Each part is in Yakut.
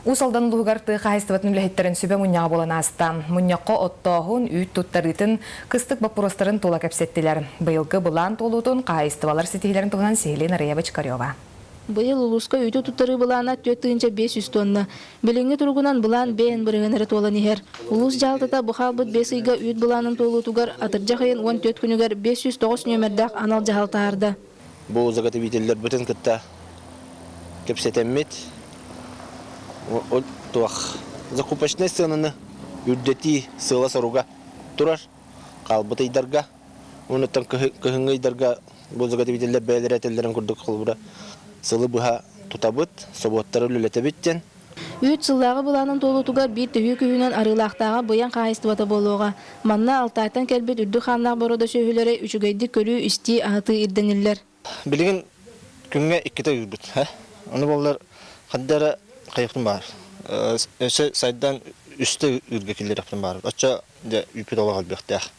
Уус Алдан улууһугар тыа хаһаайыстыбатын үлэһиттэрин сүбэ мунньаҕа буолан ааста. Мунньахха оттооһун, үүт туттарыытын, кыстык боппуруостарын тула кэпсэттилэр. Быйылгы былаан туолуутун, хаһаайыстыбалар ситиһиилэрин туһунан сиһилии Нарыйа Бочкарева. Быйыл улууска үүтү туттарыы былаана 4500 тонна. Билиҥҥи туругунан былаан бэйэн бырыһыан эрэ туолан иһэр. Улуус дьаһалтата бу хаалбыт биэс ыйга үүт былаанын туолуутугар атырдьах ыйын 14 күнүгэр 509 нүөмэрдээх анал дьаһал таһаарда. Бу заготовителлэрбитин кытта кэпсэтэммит, туох закупочнай сыананы үрдэтии сыала-соруга турар. Хаалбыт ыйдарга, онуттан кыһыҥҥы ыйдарга бу заготовителлэр бэйэлэрэ этэллэрин курдук холобура сылы быһа тутабыт, собуоттары үлэлэтэбит диэн. Үүт сыллааҕы былаанын туолуутугар биир төһүү күүһүнэн Арыылаахтааҕы быйаҥ хаһаайыстыбата буолуоҕа. Манна Алтайтан кэлбит үрдүк хааннаах боруода сүөһүлэри үчүгэйдик көрүү-истии, аһатыы ирдэниллэр. Билигин күҥҥэ иккитэ ыырбыт. Ону буоллар ханна эрэ хайыахпын баар. Өссө сайдан үстэ ыырга киллэриэхпин баар. Оччо дьэ үүппүт олох элбэхтээх.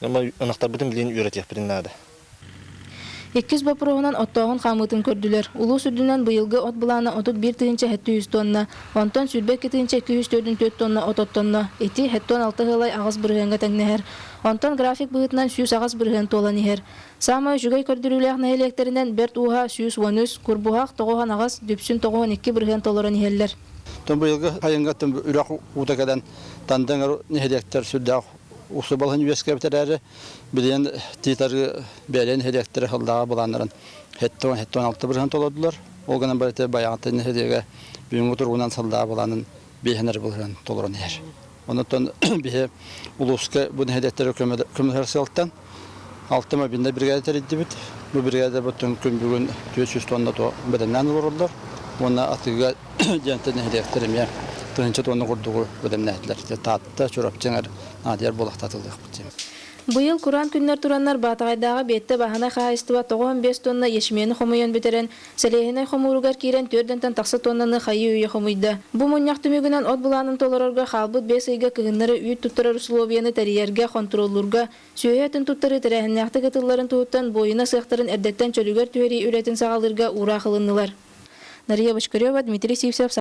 Ынахтарбытын билигин үөрэтиэхпитин наада. Иккис боппуруоһунан оттооһун хаамыытын көрдүлэр. Улуус үрдүнэн быйылгы от былаана 31 700 тонна, онтон 22 244 тонна от оттонно. Ити 76 ыалай аҕыс бырыһыаҥҥа тэҥнэһэр. Онтон график быһыытынан 108 бырыһыан туолан иһэр. Саамай үчүгэй көрдөрүүлээх нэһилиэктэринэн Бэрт Ууһа 113, Курбуһах 98, Дүпсүн 92 бырыһыан толорон иһэллэр. Быйылгы сайыҥҥа үрэх уута кэлэн Тандыҥыр нэһилиэктэр сүрдээх усубалаһын үөскээбит эрээри, билигин тиит-арыы бэйэлэрин нэһилиэктэрэ сыллааҕы былааннарын 76 бырыһыан толордулар. Ол гынан барыта Байаҕантай нэһилиэгэ бүгүҥҥү туругунан сыллааҕы былаанын биэһин эрэ бырыһыан толорон иһэр. Онон биһи улууска бу нэһилиэктэри көмөлөһөр сыалтан алта мобильнай бригада тэрийдибит. Бу бригада бүтүн күн бүгүн 400 тонна бэлэмнээн олороллор уонна атыыга диэнтэн нэһилиэктэр эмиэ тыһыынча тонна курдугу бэлэмнээтилэр. Таатта, Чурапчы эҥэр наадыйар буолахтатыллыахпыт диэн. Быйыл кураан күннэр тураннар Баатаҕайдааҕы Биэттэ бааһынай хаһаайыстыба 95 тонна ячмени хомуйан бүтэрэн, сэлиэһинэй хомууругар киирэн түөрдэнтэн тахса тоннаны хайыы-үйэ хомуйда. Бу мунньах түмүгүнэн от былаанын толорорго хаалбыт биэс ыйга кыһыннары үүт туттарар усулуобуйаны тэрийэргэ, хонтуруоллуурга, сүөһү этин туттарыы тэрээһиннээхтик ытылларын туһуттан буойуна сыахтарын эрдэттэн чөлүгэр түһэрии үлэтин саҕалыырга уураах ылыннылар. Нария Бочкарева, Дмитрий Сивцев.